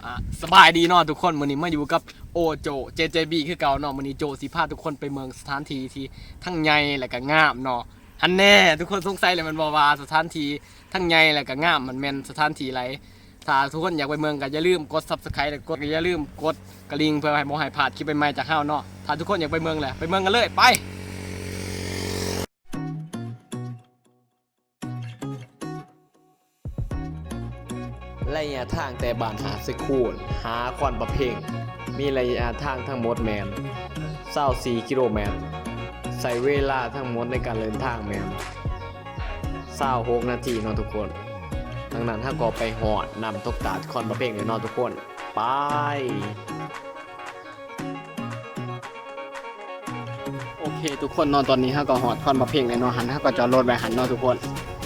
ອ່າ ສະບາຍດີເນາະທຸກຄົນ, ມື້ນີ້ມາຢູ່ກັບໂອໂຈ ເຈເຈບີ ຄືເກົ່າເນາະ. ມື້ນີ້ໂຈຊິພາທຸກຄົນໄປເບິ່ງສະຖານທີ່ທີ່ທັງໃຫຍ່ ແລະກະງາມເນາະ. ຫັ້ນແນ່ ທຸກຄົນສົງໄສແລ້ວແມ່ນບໍ່ວ່າສະຖານທີ່ທັງໃຫຍ່ ແລະກະງາມ ມັນແມ່ນສະຖານທີ່ໃດ? ຖ້າທຸກຄົນຢາກໄປເບິ່ງກໍຢ່າລືມກົດ Subscribe ແລະກົດ ກໍຢ່າລືມກົດກະລິ່ງ ເພື່ອໃຫ້ບໍ່ໃຫ້ພາດຄລິບໃໝ່ໆຈາກເຮົາເນາະ. ຖ້າທຸກຄົນຢາກໄປເບິ່ງແຫຼະ ໄປເບິ່ງກັນເລີຍ ໄປ. ໄລຍະທາງແຕ່ບ້ານຫາດເຊໂຄນ ຫາຄອນປະເພັງ ມີໄລຍະທາງທັງໝົດແມ່ນ ຊາວສີ່ກິໂລແມັດ, ໃຊ້ເວລາທັງໝົດໃນການເດີນທາງແມ່ນ ຊາວຫົກນາທີເນາະທຸກຄົນ. ດັ່ງນັ້ນເຮົາກໍໄປຮອດນ້ຳຕົກຕາດຄອນປະເພັງແລ້ວເນາະທຸກຄົນ, ໄປ. ໂອເຄທຸກຄົນເນາະ, ຕອນນີ້ເຮົາກໍຮອດຄອນພະເພັງແລ້ວເນາະ. ຫັ້ນເຮົາກໍຈອດລົດໄວ້ຫັ້ນເນາະທຸກຄົນ.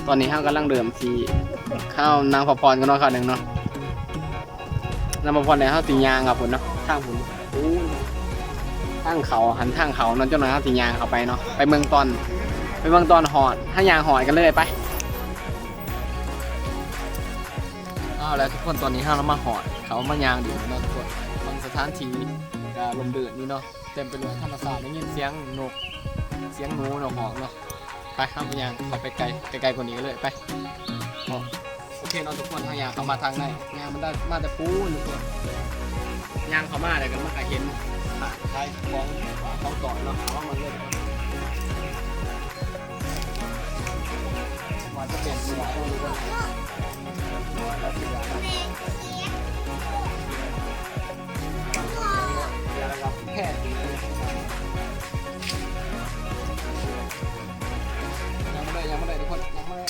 ຕອນນີ້ເຮົາກຳລັງເລີ່ມຊິເຂົ້ານາງພະພອນກັນເນາະ ຄາວໜຶ່ງເນາະ. ນາງພະພອນແລ້ວເຮົາຊິຍ່າງເຂົ້າພຸ້ນເນາະ, ທາງພຸ້ນ. ໂອ້ ທາງເຂົ້າຫັ້ນ ທາງເຂົ້າເນາະ. ຈັກໜ້ອຍເຮົາຊິຍ່າງເຂົ້າໄປເນາະ, ໄປເບິ່ງຕອນ ໄປເບິ່ງຕອນຮອດ. ເຮົາຍ່າງຮອດກັນເລີຍ ໄປ. ເອົາລະທຸກຄົນ, ຕອນນີ້ເຮົາລະມາຮອດ ເຂົາມາຍ່າງຫຼິ້ນເນາະທຸກຄົນ. ເບິ່ງສະຖານທີ່ກະຮົ່ມລື່ນນີ້ເນາະ. ເຕັມໄປດ້ວຍທຳມະຊາດ, ໄດ້ຍິນສຽງນົກ ສຽງໜູຮ້ອງເນາະ. ໄປ ເຮົາໄປຍ່າງເຂົ້າໄປໃກ້ ໃກ້ໆກວ່ານີ້ເລີຍ ໄປ. ໂອເຄເນາະທຸກຄົນ, ເຮົາຍ່າງເຂົ້າມາທາງໃນ, ຍ່າງມາໄດ້ ມາແຕ່ພຸ້ນທຸກຄົນ. ຍ່າງເຂົ້າມາແລ້ວກໍ ມັນກໍເຫັນຮ້ານຂາຍຂອງ ຂອງຕອນເນາະ. ເຂົ້າມາເບິ່ງເລີຍ ວ່າຈະເປັນຕົວ ຍັງບໍ່ໄດ້ ຍັງບໍ່ໄດ້ທຸກຄົນ ຍັງບໍ່ໄດ້.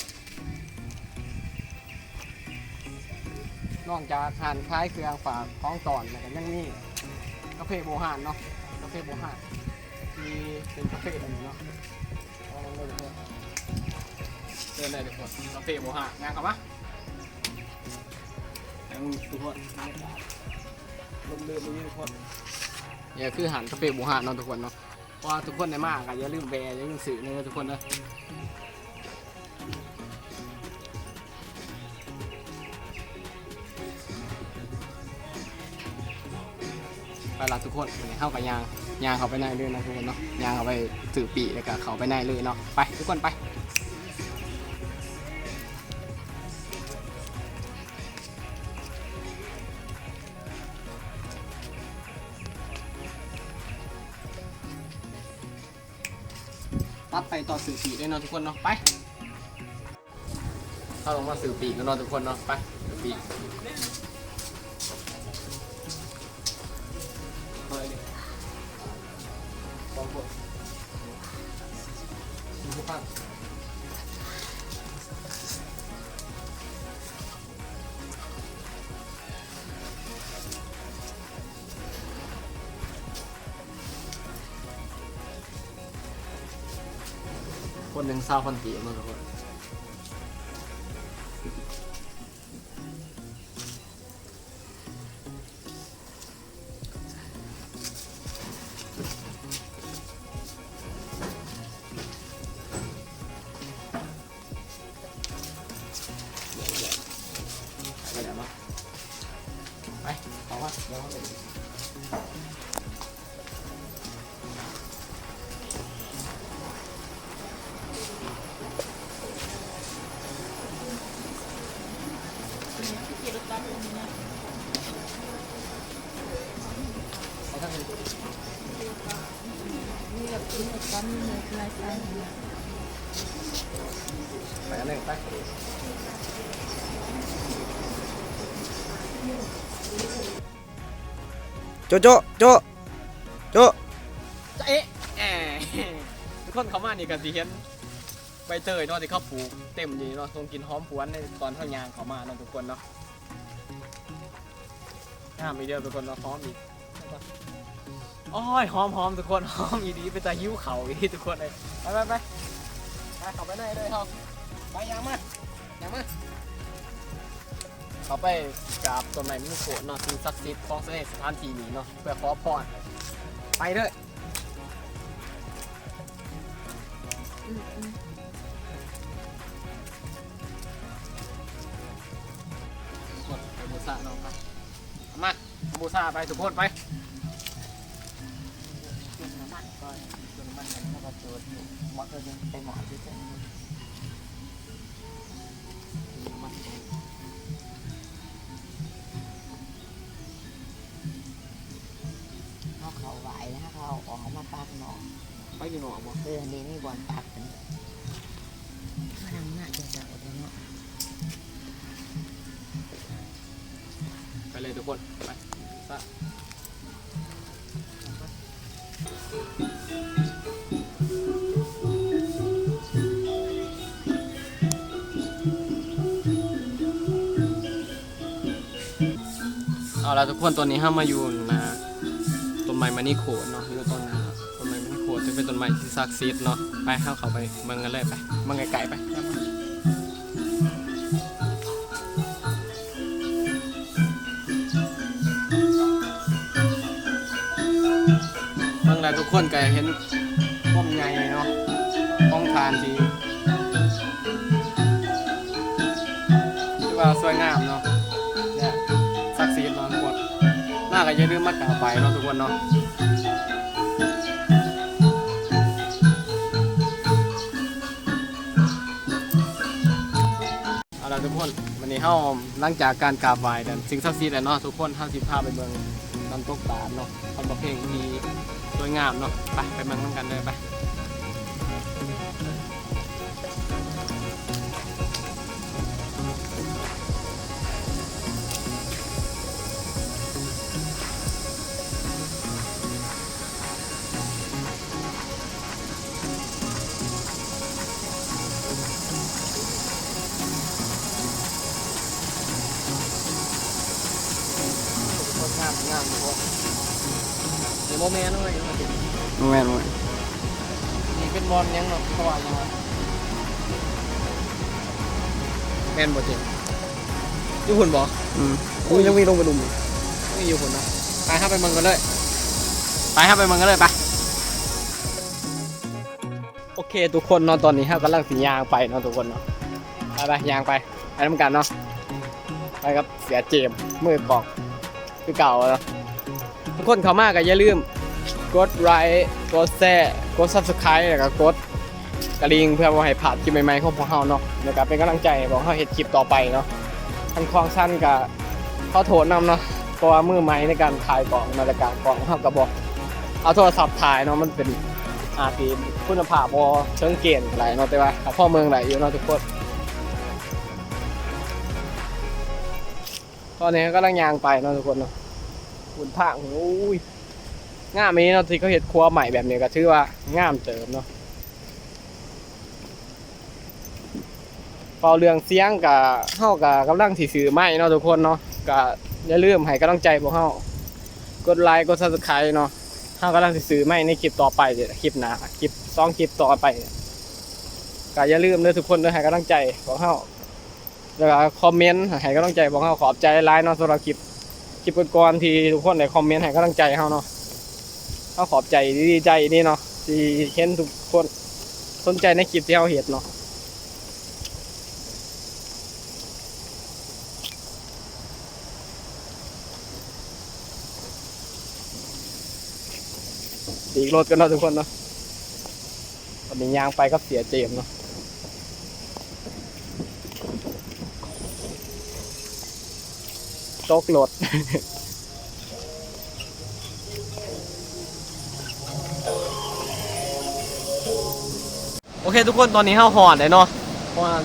ນອກຈາກຮ້ານຂາຍເຄື່ອງຝາກຂອງຕອນ ແລ້ວກໍຍັງມີກາເຟໂບຮານເນາະ, ກາເຟໂບຮານທີ່ເປັນກາເຟອັນນີ້ເນາະ. ເຊີນໄດ້ທຸກຄົນ, ກາເຟໂບຮານ ຍ່າງເຂົ້າມາ. ຍັງທຸກຄົນ ລົມລື່ນດີທຸກຄົນ. ນີ້ຄືຮ້ານກາເຟໂບຮານເນາະທຸກຄົນເນາະ. ເພາະວ່າທຸກຄົນໄດ້ມາກໍຢ່າລືມແວ່ ຢ່າລືມຊື້ເດີທຸກຄົນເດີ. ໄປລະທຸກຄົນ, ມື້ນີ້ເຮົາກໍຍ່າງ ຍ່າງເຂົ້າໄປໃນເລີຍນະທຸກຄົນເນາະ. ຍ່າງເຂົ້າໄປຊື້ປີ້ ແລ້ວກໍເຂົ້າໄປໃນເລີຍເນາະ. ໄປທຸກຄົນ ໄປ. ຕັດໄປຕໍ່ຊື້ປີ້ເລີຍເນາະທຸກຄົນເນາະ. ໄປ ເຮົາຕ້ອງມາຊື້ປີ້ກັນເນາະທຸກຄົນເນາະ. ໄປ ຊື້ປີ້ ເອົາເລີຍ ສອງຄົນ ສີ່ສິບພັນ. ຄົນໜຶ່ງຊາວພັນກີບເນາະທຸກຄົນ. ໄປ ເຂົ້າມາ ດຽວເຮົາໄປ ໄປທາງນີ້ ມີແບບກິນໝູກກໍມີໝູກລາຍຊາຍ ໄປອັນນີ້ ໄປ ໂຈະ ໂຈະ ໂຈະ ໂຈະ ຈະເອະ ແອ ທຸກຄົນເຂົ້າມານີ້ກໍຊິເຫັນໃບເຕີຍເນາະ ທີ່ເຂົາປູກເຕັມຢູ່ເນາະ ສົ່ງກິ່ນຫອມຫວນໃນຕອນເຮົາຍ່າງເຂົ້າມາເນາະ ທຸກຄົນເນາະ. ງາມອີ່ຫຼີທຸກຄົນເນາະ ຫອມອີກ ໂອ້ຍ ຫອມໆ ທຸກຄົນ ຫອມອີ່ຫຼີ ເປັນຕາຫິວເຂົ້າອີ່ຫຼີທຸກຄົນເອີຍ. ໄປໆໆ ໄປ ເຂົ້າໄປໃນເລີຍເຮົາ ໄປ ຍ່າງມາ ຍ່າງມາ ເຂົ້າໄປກາບຕົ້ນໄມ້ມະນຸໂຄດເນາະ ສິ່ງສັກສິດຂອງໃນສະຖານທີ່ນີ້ເນາະ ເພື່ອຂໍພອນ ໄປເລີຍ. ອືມໆ ໄປບູຊາເນາະ ໄປ. ມາ ບູຊາໄປທຸກຄົນໄປ. ເຕີມນ້ຳມັນກ່ອນ ເຕີມນ້ຳມັນ ແລ້ວກໍເປີດໝໍ້ ເອີ ໄປໝໍ້ທີ່ເປັນ ເຮົາເຂົ້າໄຫວ້ແລ້ວ ເຮົາເອົາອອກມາປາກນອກ. ໄປຢູ່ນອກບໍ່? ເອີ ນີ້ມີບ່ອນປາກເພິ່ນ ມານຳມາແຕ່ເຊົ້າແລ້ວເນາະ. ໄປເລີຍທຸກຄົນ ໄປ ຊະ. ເອົາລະທຸກຄົນ ຕອນນີ້ເຮົາມາຢູ່ໜ້າຕົ້ນໄມ້ມະນີໂຄດເນາະ ຢູ່ຕອນໜ້າຕົ້ນໄມ້ມະນີໂຄດ ເຊິ່ງເປັນຕົ້ນໄມ້ທີ່ສັກສິດເນາະ. ໄປ ເຮົາເຂົ້າໄປເບິ່ງກັນເລີຍ ໄປ ເບິ່ງໃກ້ໆ ໄປ. ເບິ່ງແລ້ວທຸກຄົນກໍເຫັນຄວາມໃຫຍ່ເນາະ ຂອງຖານທີ່ຖືວ່າສວຍງາມເນາະ ແລະ ສັກສິດເນາະທຸກຄົນ. ມາກໍຢ່າລືມມາກາບໄຫວ້ເນາະທຸກຄົນເນາະ. ເອົາລະທຸກຄົນ ມື້ນີ້ເຮົາ ຫຼັງຈາກການກາບໄຫວ້ແລ້ວ ສິ່ງສັກສິດແລ້ວເນາະທຸກຄົນ ເຮົາຊິພາໄປເບິ່ງນ້ຳຕົກຕາດເນາະ ຄຳປະເພງທີ່ສວຍງາມເນາະ. ໄປ ໄປເບິ່ງນຳກັນເດີ ໄປ. ງາມ ງາມຢູ່ບໍ່? ນີ້ບໍ່ແມ່ນເນາະ ບໍ່ແມ່ນ ບໍ່ແມ່ນ. ນີ້ເປັນບ່ອນຫຍັງເນາະ ເຂົາວ່າຫຍັງວະ? ແມ່ນບໍ່ເຈ? ຢູ່ພຸ້ນບໍ່? ອືມ ໂອ້ຍ ຍັງມີລົງໄປລຸ່ມອີກ ມີຢູ່ພຸ້ນເນາະ. ໄປ ເຮົາໄປເບິ່ງກັນເລີຍ ໄປ ເຮົາໄປເບິ່ງກັນເລີຍ ໄປ. ໂອເຄທຸກຄົນເນາະ ຕອນນີ້ເຮົາກຳລັງຊິຍ່າງໄປເນາະທຸກຄົນເນາະ. ໄປໆ ຍ່າງໄປ ໄປນຳກັນເນາະ ໄປກັບເສຍເຈມ ມືກອງຄືເກົ່າເນາະ. ທຸກຄົນເຂົ້າມາກໍຢ່າລືມກົດໄລ ກົດແຊ ກົດ Subscribe ແລ້ວກໍກົດກະດິ່ງ ເພື່ອບໍ່ໃຫ້ພາດຄລິບໃໝ່ໆຂອງພວກເຮົາເນາະ ແລ້ວກໍເປັນກຳລັງໃຈໃຫ້ພວກເຮົາເຮັດຄລິບຕໍ່ໄປເນາະ. ຄັນຂອງສັ່ນກໍ ຂໍໂທດນຳເນາະ ເພາະວ່າມືໃໝ່ໃນການຖ່າຍກ້ອງເນາະ ແລ້ວກະກ້ອງເຮົາກະບໍ່ເອົາໂທລະສັບຖ່າຍເນາະ ມັນເປັນ ອາດຊິຄຸນນະພາບບໍ່ເຖິງເກນປານໃດເນາະ ແຕ່ວ່າກໍພໍເບິ່ງໄດ້ຢູ່ເນາະທຸກຄົນ. ຕອນນີ້ເຮົາກຳລັງຍ່າງໄປເນາະທຸກຄົນເນາະ ຫົນທາງ ໂອ້ຍ ງາມອີ່ຫຼີເນາະ ທີ່ເຂົາເຮັດຂົວໄມ້ແບບນີ້ກໍຖືວ່າງາມເຕີບເນາະ. ເວົ້າເລື່ອງສຽງກະ ເຮົາກະກຳລັງຊິຊື້ໄມ້ເນາະທຸກຄົນເນາະ ກະຢ່າລືມໃຫ້ກຳລັງໃຈພວກເຮົາ ກົດໄລ ກົດ Subscribe ເນາະ. ເຮົາກຳລັງຊິຊື້ໄມ້ໃນຄລິບຕໍ່ໄປ ຄລິບໜ້າ ຄລິບ ສອງຄລິບຕໍ່ໄປ ກະຢ່າລືມເດີທຸກຄົນເດີ ໃຫ້ກຳລັງໃຈພວກເຮົາ ແລ້ວກະຄອມເມັນໃຫ້ກຳລັງໃຈພວກເຮົາ. ຂອບໃຈຫຼາຍເນາະ ສຳລັບຄລິບ ຄລິບກ່ອນໆ ທີ່ທຸກຄົນໄດ້ຄອມເມັນໃຫ້ກຳລັງໃຈເຮົາເນາະ. ເຮົາຂອບໃຈ ດີໃຈອີ່ຫຼີເນາະ ທີ່ເຫັນທຸກຄົນສົນໃຈໃນຄລິບທີ່ເຮົາເຮັດເນາະ. ຕີກລົດກັນເນາະທຸກຄົນເນາະ. ຕອນນີ້ຍ່າງໄປກັບເສຍເຈມເນາະ ຕົກລົດ. ໂອເຄທຸກຄົນ ຕອນນີ້ເຮົາຮອດແລ້ວເນາະ ຮອດ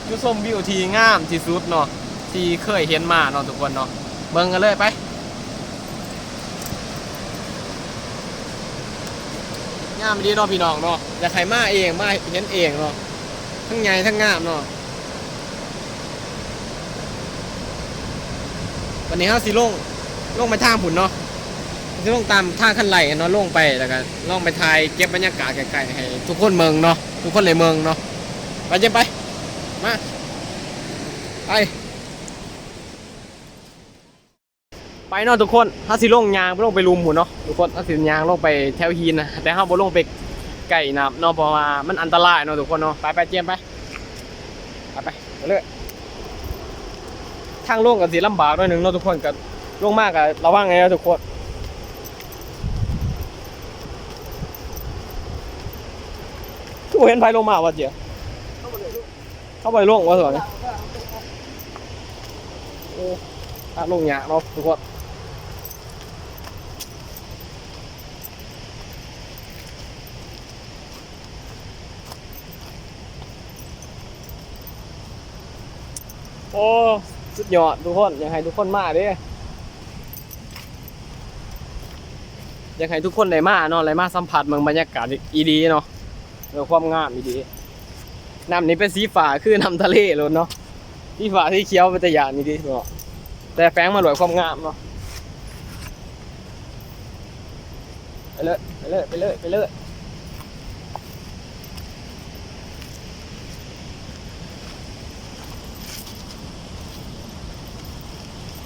ຈຸດຊົມວິວທີ່ງາມທີ່ສຸດເນາະ ທີ່ເຄີຍເຫັນມາເນາະທຸກຄົນເນາະ. ເບິ່ງກັນເລີຍໄປ. ງາມອີ່ຫຼີເນາະພີ່ນ້ອງເນາະ ຢາກໃຫ້ມາເອງ ມາເຫັນເອງເນາະ ທັງໃຫຍ່ທັງງາມເນາະ. ບັດນີ້ເຮົາຊິລົງ ລົງໄປທາງພຸ້ນເນາະ ຊິລົງຕາມທາງຄັນໄລ່ເນາະ ລົງໄປ ແລ້ວກໍລອງໄປຖ່າຍເກັບບັນຍາກາດໃກ້ໆ ໃຫ້ທຸກຄົນເບິ່ງເນາະ ທຸກຄົນໄດ້ເບິ່ງເນາະ. ໄປ ຈຽມໄປ ມາ ໄປ. ໄປເນາະທຸກຄົນ ເຮົາຊິລົງຍ່າງໄປ ລົງໄປລຸ່ມພຸ້ນເນາະທຸກຄົນ. ເຮົາຊິຍ່າງລົງໄປແຖວຫີນນະ ແຕ່ເຮົາບໍ່ລົງໄປໃກ້ນ້ຳເນາະ ເພາະວ່າມັນອັນຕະລາຍເນາະທຸກຄົນເນາະ. ໄປໆ ເຈມໄປ ໄປໆ ໄປເລີຍ. ທາງລົງກໍຊິລຳບາກໜ້ອຍໜຶ່ງເນາະທຸກຄົນ ກໍ ລົງມາກໍລະວັງແດ່ເດີທຸກຄົນ. ຄືບໍ່ເຫັນໃຜລົງມາວ່າເຈ້ຍ? ເຂົາບໍ່ໄດ້ລົງວ່າຊັ້ນ. ໂອ້ ທາງລົງຍາກເນາະທຸກຄົນ. ໂອ້ ສຸດຍອດທຸກຄົນ, ຢາກໃຫ້ທຸກຄົນມາເດ້ ຢາກໃຫ້ທຸກຄົນໄດ້ມາເນາະ, ໄດ້ມາສຳຜັດເບິ່ງບັນຍາກາດອີ່ຫຼີເນາະ, ເອີ ຄວາມງາມອີ່ຫຼີ. ນ້ຳນີ້ເປັນສີຟ້າຄືນ້ຳທະເລໂລດເນາະ, ສີຟ້າສີຂຽວເປັນຕາຢ້ານອີ່ຫຼີເນາະ, ແຕ່ແຝງມາດ້ວຍຄວາມງາມເນາະ. ໄປເລີຍ ໄປເລີຍ ໄປເລີຍ ໄປເລີຍ.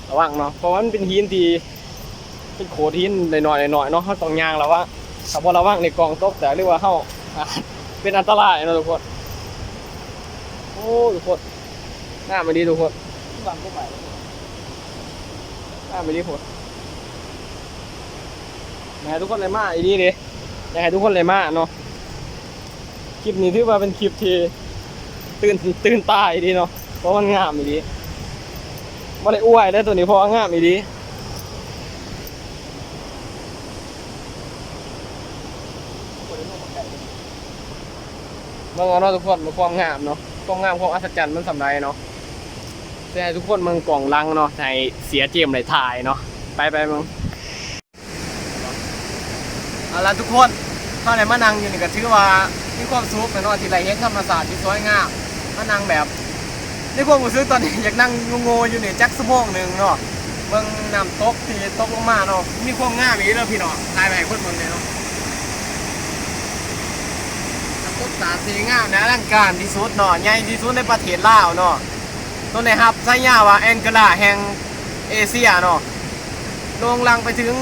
ລະວັງເນາະ ເພາະວ່າມັນເປັນຫີນທີ່ ເປັນໂຂດຫີນນ້ອຍໆ ນ້ອຍໆ ເນາະ, ເຮົາຕ້ອງຍ່າງລະວັງ. ຖ້າບໍ່ລະວັງນີ້ກ້ອງຕົກ ແຕ່ ຫຼືວ່າເຮົາ ອາດເປັນອັນຕະລາຍເນາະທຸກຄົນ. ໂອ້ ທຸກຄົນ ງາມອີ່ຫຼີທຸກຄົນ, ງາມອີ່ຫຼີພຸ້ນ. ຢາກໃຫ້ທຸກຄົນໄດ້ມາອີ່ຫຼີເດ້, ຢາກໃຫ້ທຸກຄົນໄດ້ມາເນາະ. ຄລິບນີ້ຖືວ່າເປັນຄລິບທີ່ຕື່ນ ຕື່ນຕາອີ່ຫຼີເນາະ, ເພາະມັນງາມອີ່ຫຼີ. ບໍ່ໄດ້ອວຍເດ້ໂຕນີ້ ເພາະວ່າງາມອີ່ຫຼີ. ເບິ່ງເອົາເນາະທຸກຄົນ, ເບິ່ງຄວາມງາມເນາະ, ຄວາມງາມ ຄວາມອັດສະຈັນມັນສ່ຳໃດເນາະ. ຊິໃຫ້ທຸກຄົນເບິ່ງກ້ອງຫຼັງເນາະ, ໃຫ້ເສຍເຈມໄດ້ຖ່າຍເນາະ. ໄປ ໄປເບິ່ງ. ເອົາລະທຸກຄົນ, ເຮົາໄດ້ມານັ່ງຢູ່ນີ້ກໍຖືວ່າມີຄວາມສຸກແລ້ວເນາະ ທີ່ໄດ້ເຫັນທຳມະຊາດທີ່ສວຍງາມ. ມານັ່ງແບບ ໃນຄວາມຮູ້ສຶກຕອນນີ້ ຢາກນັ່ງໂງ່ໆຢູ່ນີ້ຈັກຊົ່ວໂມງໜຶ່ງເນາະ, ເບິ່ງນ້ຳຕົກທີ່ຕົກລົງມາເນາະ. ມີຄວາມງາມອີ່ຫຼີເດີພີ່ນ້ອງ, ຖ່າຍໄວ້ໃຫ້ເພິ່ນເບິ່ງແດ່ເນາະ. ນ້ຳຕົກສາດທີ່ງາມ ແລະ ອະລັງການທີ່ສຸດເນາະ, ໃຫຍ່ທີ່ສຸດໃນປະເທດລາວເນາະ, ຕົນໄດ້ຮັບສາຍາວ່າ ແອງເກີລາແຫ່ງເອເຊຍເນາະ. ໂດ່ງດັງໄປເຖິງ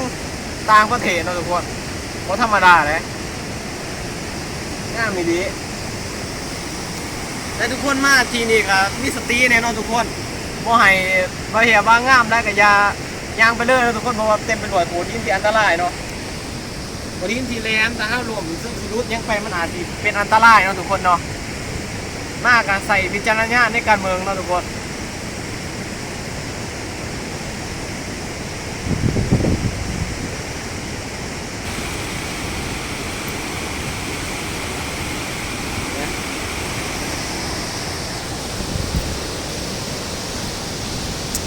ຕ່າງປະເທດເນາະທຸກຄົນ, ບໍ່ທຳມະດາເດ້, ງາມອີ່ຫຼີ. ແລະ ທຸກຄົນມາທີ່ນີ້ກໍມີສະຕິແນ່ເນາະທຸກຄົນ, ບໍ່ໃຫ້ ບໍ່ເຫັນວ່າງາມໄດ້ກໍຢ່າຍ່າງໄປເລີຍເນາະທຸກຄົນ, ເພາະວ່າເຕັມໄປດ້ວຍໂຂດຫີນທີ່ອັນຕະລາຍເນາະ. ໂຂດຫີນທີ່ແຫຼມ ຖ້າເຮົາລົ້ມ ຫຼື ສະດຸດຫຍັງໄປ ມັນອາດຊິເປັນອັນຕະລາຍເນາະທຸກຄົນເນາະ. ມາກໍໃຊ້ວິຈາລະນະຍານໃນການເບິ່ງເນາະທຸກຄົນ.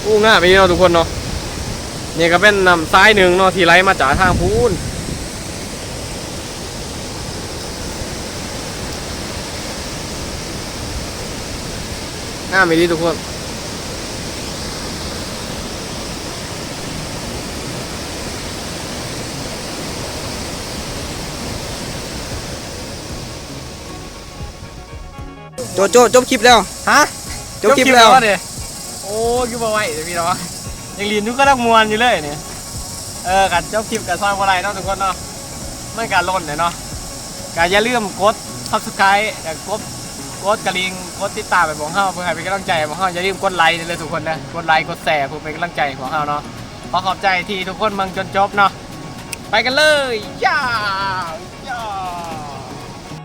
ໂອ້ ງາມອີ່ຫຼີເນາະທຸກຄົນເນາະ. ນີ້ກໍເປັນນ້ຳສາຍໜຶ່ງເນາະ ທີ່ໄຫຼມາຈາກທາງພຸ້ນ. ງາມອີ່ຫຼີທຸກຄົນ. ໂຈໂຈ້ ຈົບຄລິບແລ້ວ. ຮະ? ຈົບຄລິບແລ້ວ. ຈົບຄລິບແລ້ວເດ້. ໂອ້ ຄືບໍ່ໄວເດ້ພີ່ນ້ອງ, ຍັງຫຼິ້ນຢູ່ກະລັງມ່ວນຢູ່ເລີຍນີ້. ເອີ ຄັນຈົບຄລິບກໍຊ່ອຍບໍ່ໄດ້ເນາະທຸກຄົນເນາະ, ມັນກໍຫຼົ່ນແຫຼະເນາະ. ກໍຢ່າລືມກົດ Subscribe ແລ້ວກົດ ກົດກະດິ່ງ ກົດຕິດຕາມໃຫ້ພວກເຮົາ ເພື່ອໃຫ້ເປັນກຳລັງໃຈໃຫ້ພວກເຮົາ. ຢ່າລືມກົດໄລເດີທຸກຄົນເດີ, ກົດໄລ ກົດແຊ ເພື່ອເປັນກຳລັງໃຈໃຫ້ພວກເຮົາເນາະ. ຂໍຂອບໃຈທີ່ທຸກຄົນເບິ່ງຈົນຈົບເນາະ. ໄປກັນເລີຍ ຢາ.